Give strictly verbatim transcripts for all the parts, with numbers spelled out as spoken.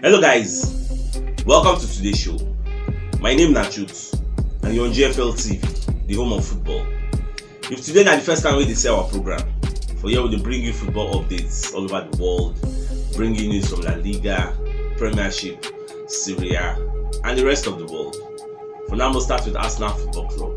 Hello guys, welcome to today's show. My name na Choots and you're on G F L T V, the home of football. If today na the first time wey you dey see our program, for here we dey bring you football updates all over the world, bring you news from La Liga, Premiership, Serie A and the rest of the world. For now, we'll start with Arsenal Football Club.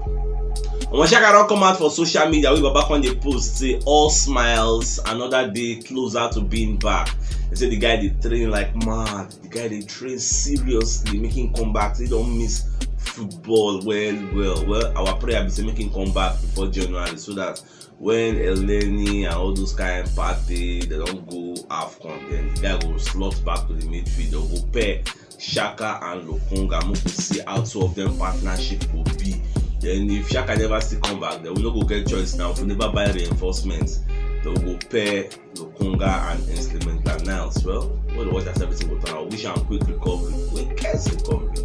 Omo, Xhaka don come out for social media wey Baba come dey post say all smiles, another day closer to being back. He say the guy dey train like mad, the guy dey train seriously, make him come back. He don miss football well well. Well, our prayer be say make him come back before January so that when Elneny and all those kind party, they don go AFCON, then the guy go slot back to the midfield, they go pair Xhaka and Lokonga, make we see how two of them partnership go be. Then if Xhaka never still come back, then we no go get choice now. If we never buy reinforcements, then we go pair Lokonga and Instrument and Niles. Well, we dey watch as everything go turn out. Wish am quick recovery, quickest recovery.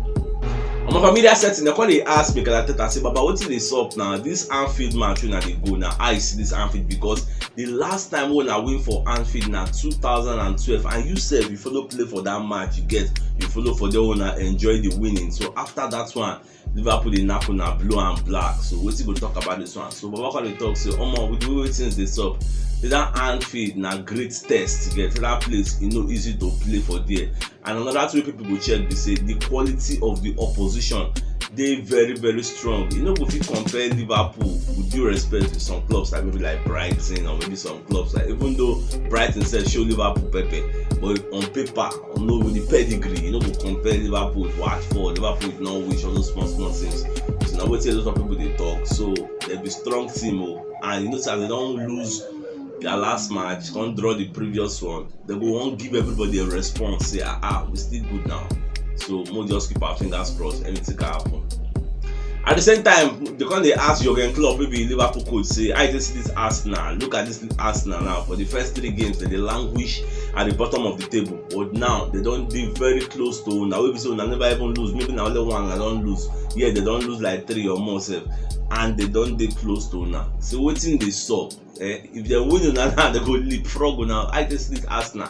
Omo, for media setting, they come dey ask Mikel Arteta say, "Baba, wetin dey sup now? This Anfield match wey una dey go now, how you see this Anfield?" Because the last time wey una win for Anfield na two thousand and twelve, and you sef, you follow play for that match, you get, you follow for there, una enjoy the winning. So after that one, Liverpool dey knack una blue and black. So wetin go talk about this one? So Baba come dey talk say, "Omo, with the way things dey sup, say that Anfield na great test, you get, that place e no easy to play for there." And another thing wey people go check be say the quality of the opposition dey very very strong. You no go fit compare Liverpool, with due respect, with some clubs like maybe like Brighton or maybe some clubs like, even though Brighton sef show Liverpool pepper, but on paper, no, with the pedigree, you no go compare Liverpool with Watford, Liverpool with Norwich, all those small small things. So na wetin a lot of people dey talk. So dem be strong team o, and you know say as they don lose their last match, come draw the previous one, they go wan give everybody a response, say, "Ah, ah, we still good now." So mo just keep our fingers crossed, anything can happen. At the same time, they come dey ask Jurgen Klopp, maybe Liverpool coach, say, "How you take see this Arsenal? Look at this Arsenal now. For the first three games, they dey languish at the bottom of the table, but now they don dey very close to una, wey be say una never even lose. Maybe na only one una don lose. Yeah, they don lose like three or more sef, and they don dey close to una. So wetin dey sup? Eh, if they win una now, they go leapfrog una. How you take see this Arsenal?"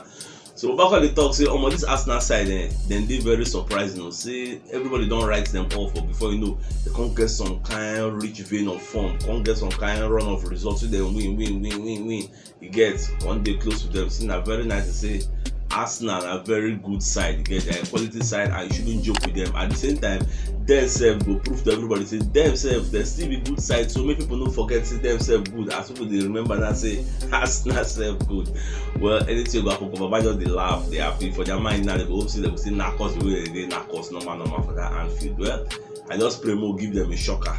So Baba come dey talk say, "Omo, this Arsenal side, eh, dem dey very surprising o. Say everybody don write them off, but before you know, they come get some kind rich vein of form, come get some kind run of results, so dem win, win, win, win, win. You get, come dey close to them. Say na very nice to say Arsenal na very good side, you get, their quality side, and you shouldn't joke with them." At the same time, dem sef go prove to everybody say dem sef, dem still be good side. So make people no forget say dem sef good. As people dey remember now say Arsenal sef good. Well, anything go happen, Baba just dey laugh, dey happy. For their mind now, they go hope say they go still knack us the way they dey knack us normal normal for that Anfield. Well, I just pray mo give them a shocker.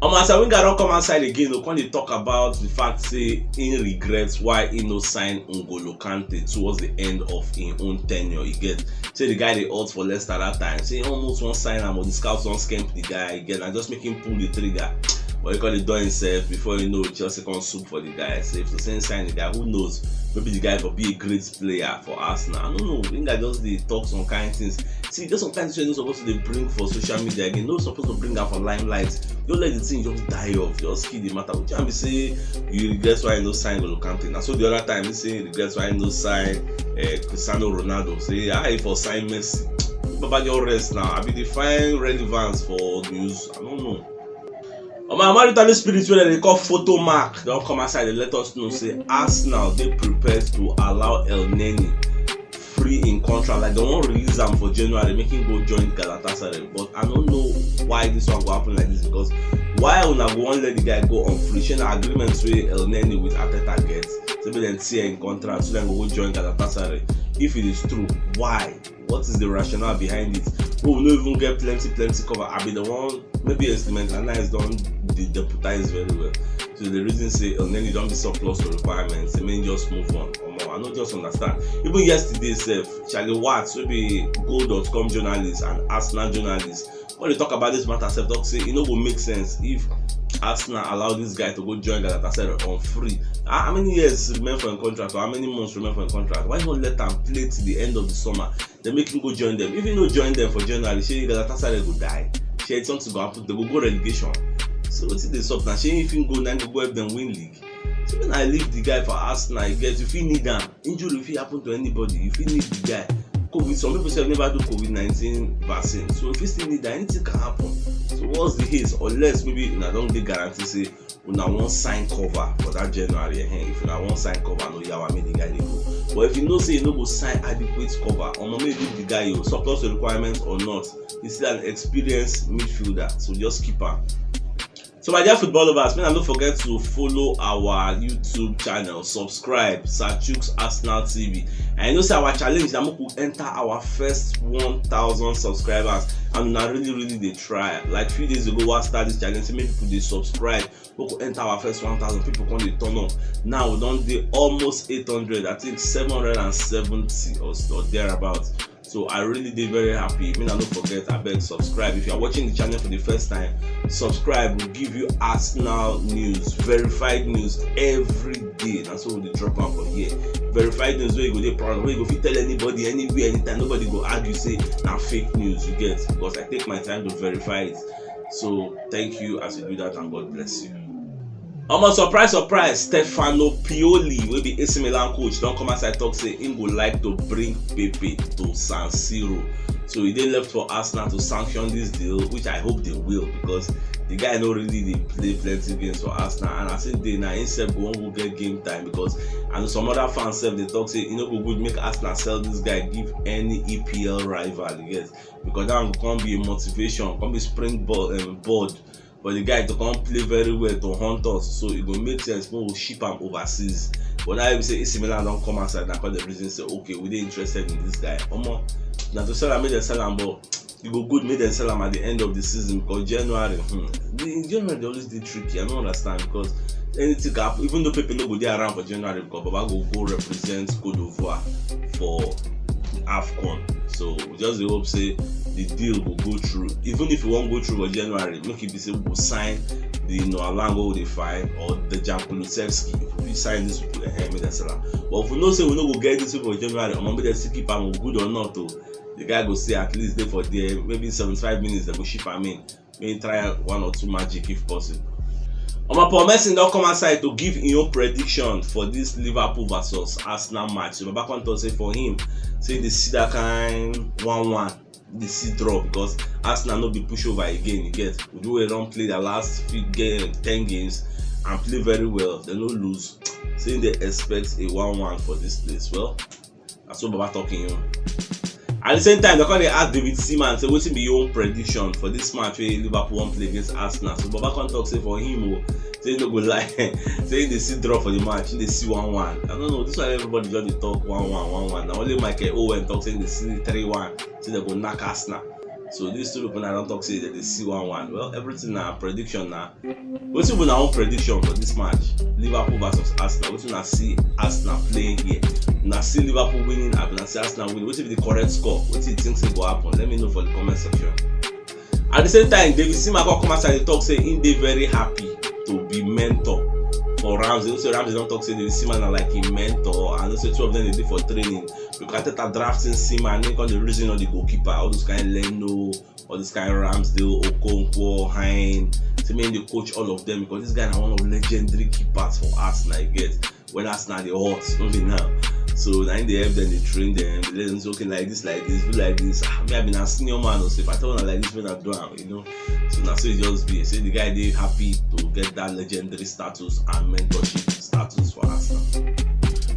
Omo, as Wenger don come outside again, we come dey talk about the fact say he regrets why he no sign N'Golo Kante towards the end of him own tenure. You get, say the guy dey hot for Leicester that time. Say he almost wan sign am, but the scouts don scamp the guy. You get, and just make him pull the trigger. But he come dey do himself, before you know, Chelsea come soup for the guy. Say if to say sign the guy, who knows? Maybe the guy go be a great player for Arsenal. I don't know. Wenger just dey talk some kind things. See, just sometimes you no suppose to dey bring for social media again. No suppose to bring am for limelight. Don't let the thing just die off. Just kill the matter. Which one be say you regret why you no sign N'Golo Kante? Na so the other time he say he regret why he no sign, eh, Cristiano Ronaldo. Say, "Ah, he for sign Messi." Baba, just rest now. I be dey find relevance for news. I don't know. Omo, Maritali spirit wey dem dey call Photo Mark don come outside, dey let us know say Arsenal dey prepared to allow Elneny free in contract. Like, they wan release am for January, make him go join Galatasaray. But I don't know why this one go happen like this, because why una go wan let the guy go on free? Shey na agreement wey Elneny with Arteta get, say make dem tear in contract so dem go go join Galatasaray? If it is true, why? What is the rationale behind it? Wey we no even get plenty plenty cover. I be the one, maybe Instrument and Niles don de-, deputize very well. So the reason say Elneny don be surplus to requirements, say make just move on. Omo, I no just understand. Even yesterday sef, Charlie Watts, wey be goal dot com journalist and Arsenal journalist, when they talk about this matter sef, talk say e no go make sense if Arsenal allow this guy to go join Galatasaray on free. How, how many years remain for im contract, or how many months remain for im contract? Why you wan let am play till the end of the summer? Then make him go join them. If he no join them for January, shey Galatasaray go die? Shey something go happen? They go go relegation. So wetin dey sup na? Shey if he go, na go go help them win league? So when I leave the guy for Arsenal, you get, you fit need am. Injury fit happen to anybody. You fit need the guy. COVID, some people sef never do COVID nineteen vaccine, so if you still need that, anything can happen. So what's the haste? Unless maybe una don dey guarantee say una wan sign cover for that January, eh, if una wan sign cover, no yawa, make the guy dey go. But if you know say you no go sign adequate cover, omo, make you leave the guy o, surplus to requirements or not, he's still an experienced midfielder, so just keep am. So my dear football lovers, make una no forget to follow our YouTube channel, subscribe, Sir Chuks Arsenal T V. And you know say our challenge na make we enter our first one thousand subscribers, and una really really dey try. Like few days ago, we start this challenge, say make people dey subscribe, make we enter our first one thousand. People come dey turn up. Now we don dey almost eight hundred, I think seven hundred and seventy or, or thereabouts. So I really dey very happy. Make una no forget, abeg subscribe. If you are watching the channel for the first time, subscribe. We give you Arsenal news, verified news every day. Na so we dey drop am for here. Verified news wey you go dey proud of, wey you go fit tell anybody, anywhere, anytime. Nobody go argue say na fake news, you get, because I take my time to verify it. So thank you as you do that, and God bless you. Omo, surprise, surprise, Stefano Pioli, wey be A C Milan coach, don come outside talk say im go like to bring Pepe to San Siro. So e dey left for Arsenal to sanction this deal, which I hope they will, because the guy no really dey play plenty games for Arsenal, and as im dey now, im sef go wan go get game time, because, and some other fans sef dey talk say e no go good make Arsenal sell this guy give any E P L rival, you get, because that one go come be a motivation, come be springboard, um, board for the guy to come play very well to hunt us. So e go make sense make we ship am overseas. But now if you say A C Milan don come outside, na come the reason say, okay, we dey interested in this guy. Omo, na to sell am, make dem sell am, but e go good make dem sell am at the end of the season, because January, hmm, the, January dey always dey tricky. I no understand, because anything can happen. Even though Pepe no go dey around for January, because Baba go go represent Cote d'Ivoire for AFCON. So we just dey hope say the deal go go through. Even if e wan go through for January, make e be say we go sign the Noah Lang wey we dey find, or the Jan Kulusevski. If we sign these people, eh, make dem sell am. But if we know say we no go get these people for January, omo, make dem still keep am, good or not o. The guy go stay at least dey for there, maybe seventy-five minutes, dem go ship am in. Make him try one or two magic if possible. Omo, Paul Merson don come outside to give him own prediction for this Liverpool versus Arsenal match. So Baba come talk say for him, say dey see that kind one one, dey see draw, because Arsenal no be pushover again. You get, we do a run play their last few game, ten games, and play very well. They no lose. Say they expect a one one for this place. Well, that's what Baba talking. You know. At the same time, they come dey ask David Seaman say, wetin be your own prediction for this match wey Liverpool wan play against Arsenal? So Baba come talk say for him o, say no go lie, say dey see draw for the match, dey see one one. I don't know, this one everybody just dey talk one one, one one. Na only Michael Owen talk say dey see three one, say they go knack Arsenal. So these two people now don talk say that they see one one. Well, everything na prediction na. Wetin be una own prediction for this match, Liverpool versus Arsenal? Wetin una see Arsenal playing here? Una see Liverpool winning, abi una see Arsenal winning? Wetin be the correct score? Wetin you think say go happen? Let me know for the comment section. At the same time, David Seaman come outside dey talk say he dey very happy to be mentor for Ramsey. You know say Ramsey don talk say David Seaman na like him mentor, and you know say two of them dey dey for training. Because Arteta drafting Seaman, he come dey reason all the goalkeeper, all those kind Leno, all this kind Ramsdale, Okonkwo, Hine. Say make they coach all of them, because this guy na one of legendary keepers for Arsenal, you get. When Arsenal dey hot, no be now. So na him dey help them, dey train them, dey let them say, okay, like this, like this, do like this. Ah, me, I been a senior man, so if I tell una like this, make una do am, you know. So na so e just be. Say the guy dey happy to get that legendary status and mentorship status for Arsenal.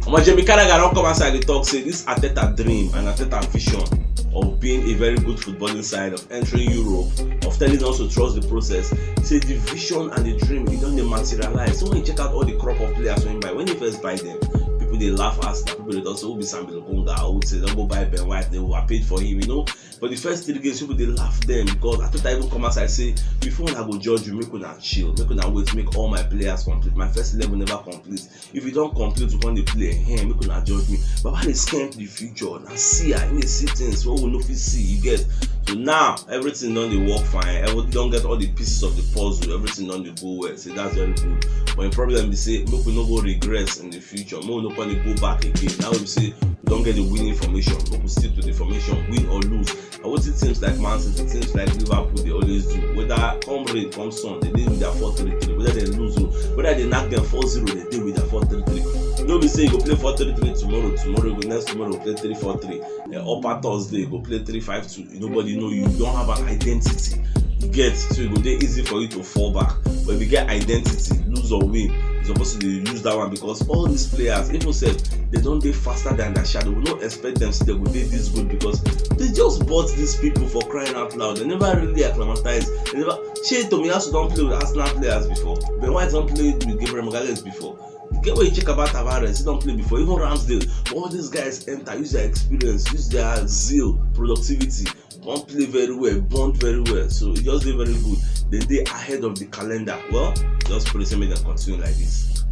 Omo, Jamie Carragher don come outside dey talk say this Arteta dream and Arteta vision of being a very good footballing side, of entering Europe, of telling us to trust the process. Say the vision and the dream, e don dey materialize. So when you check out all the crop of players wey he buy, when he first buy them, people dey laugh Arsenal. People dey talk say, who be Sambi Lokonga? Who say don go buy Ben White? They overpaid for him, you know. For the first three games, people dey laugh them, because Arteta even come outside say, before una go judge me, make una chill, make una wait, make all my players complete. My first eleven never complete. If you don complete, you come dey play, eh, make una judge me. Baba dey scan the future. Na see, I dey see things wey we no fit see, you get. So now everything don dey work fine. Everybody don get all the pieces of the puzzle. Everything don dey go well. Say that's very good. But the problem be say make we no go regress in the future. Make we no come dey go back again. Now we say we don get the winning formation. Make we stick to the formation, win or lose. And wetin teams like Man City, teams like Liverpool dey always do, whether come rain, come sun, they dey with their four three three. Whether they lose o, whether they knack them four zero, they dey with their four three three. No be say you go play four three three tomorrow, tomorrow you go, next tomorrow you go play three four three, eh, upper Thursday you go play three five two. Nobody know you, you don't have an identity. You get, so e go dey easy for you to fall back. But if you get identity, lose or win, you suppose to dey use that one, because all these players, even sef, they don dey faster than their shadow. We no expect them say they go dey this good, because they just bought these people, for crying out loud. They never really acclimatize. They never. Shey Tomiyasu don play with Arsenal players before? Ben White don play with Gabriel Magalhaes before? Get what you check about Tavares, he don play before. Even Ramsdale, all these guys enter, use their experience, use their zeal, productivity, come play very well, bond very well. So e just dey very good. They dey ahead of the calendar. Well, just pray say make dem continue like this.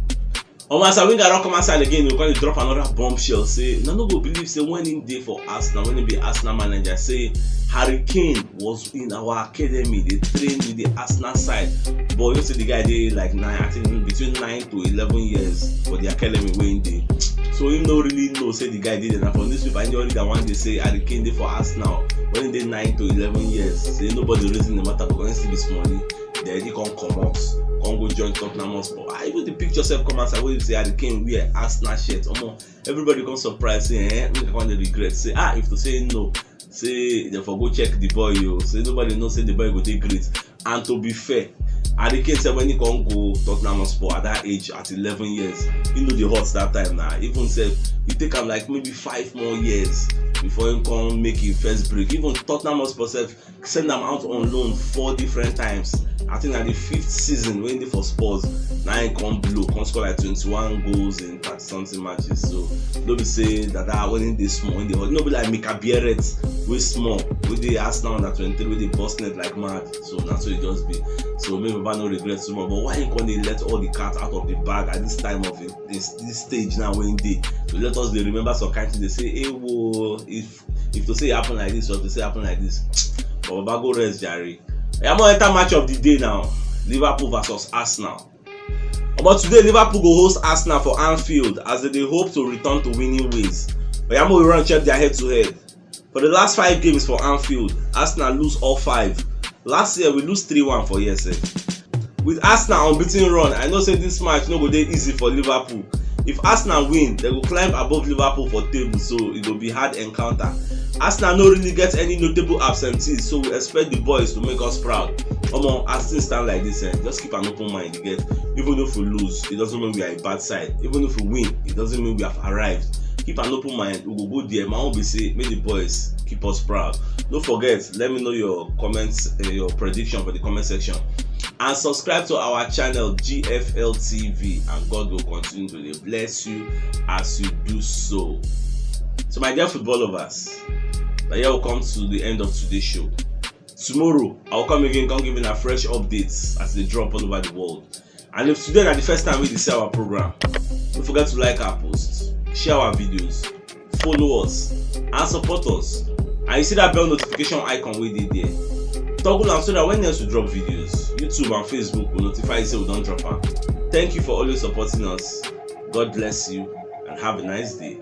Omo, as Wenger don come outside again, we come dey drop another bombshell. Say, una no go believe say when him dey for Arsenal, when he be Arsenal manager, say Harry Kane was in our academy, dey train with the Arsenal side. But you see the guy dey like nine, I think between nine to eleven years for the academy wey he dey. So him no really know say the guy dey there. Na for newspaper, he only that one dey say Harry Kane dey for Arsenal when he dey nine to eleven years. Say nobody reason the matter, because he still be small. Then he come comot, come go join Tottenham Hotspur. Ah, even the picture sef come outside wey say Harry Kane wear Arsenal shirt. Omo, everybody come surprise, say, eh, make I come dey regret. Say, ah, if to say no, say they for go check the boy, yo. Say nobody know say the boy go dey great. And to be fair, Harry Kane sef, when he come go Tottenham Hotspur at that age, at eleven years, he no dey hot that time na. Even sef, e take am like maybe five more years before he come make him first break. Even Tottenham Hotspur sef send am out on loan four different times. I think na the fifth season wey he dey for Spurs, na he come blow, come score like twenty-one goals in thirty something matches. So no be say that, that when he dey small, he dey hot. No be like Mika Biereth wey small, wey dey Arsenal under twenty-three, wey dey burst net like mad. So na so e just be. So make Baba no regret too much. But why he come dey let all the cat out of the bag at this time of it, this, this stage now wey he dey? To let us dey remember some kind things, dey say, hey, whoa, if if to say e happen like this, or if to say e happen like this. But Baba, go rest, jare. Oya, mo enter match of the day now. Liverpool versus Arsenal. But today, Liverpool go host Arsenal for Anfield as they dey hope to return to winning ways. Oya, mo we run check their head to head. For the last five games for Anfield, Arsenal lose all five. Last year, we lose three one for here sef. With Arsenal unbeaten run, I know say this match no go dey easy for Liverpool. If Arsenal win, they go climb above Liverpool for table, so e go be hard encounter. Arsenal no really get any notable absentees, so we expect the boys to make us proud. Omo, as things stand like this, eh, just keep an open mind, you get. Even if we lose, it doesn't mean we are a bad side. Even if we win, it doesn't mean we have arrived. Keep an open mind, we go go there. My own be say, make the boys keep us proud. No forget, let me know your comments, eh, your prediction for the comment section. And subscribe to our channel, G F L T V, and God will continue to dey bless you as you do so. So, my dear football lovers, na here we come to the end of today's show. Tomorrow, I will come again, come give una fresh updates as they drop all over the world. And if today na the first time wey you dey see our program, don't forget to like our posts, share our videos, follow us, and support us. And you see that bell notification icon wey dey there? Toggle am so that when next we drop videos, YouTube and Facebook will notify you say we don drop am. Thank you for always supporting us. God bless you and have a nice day.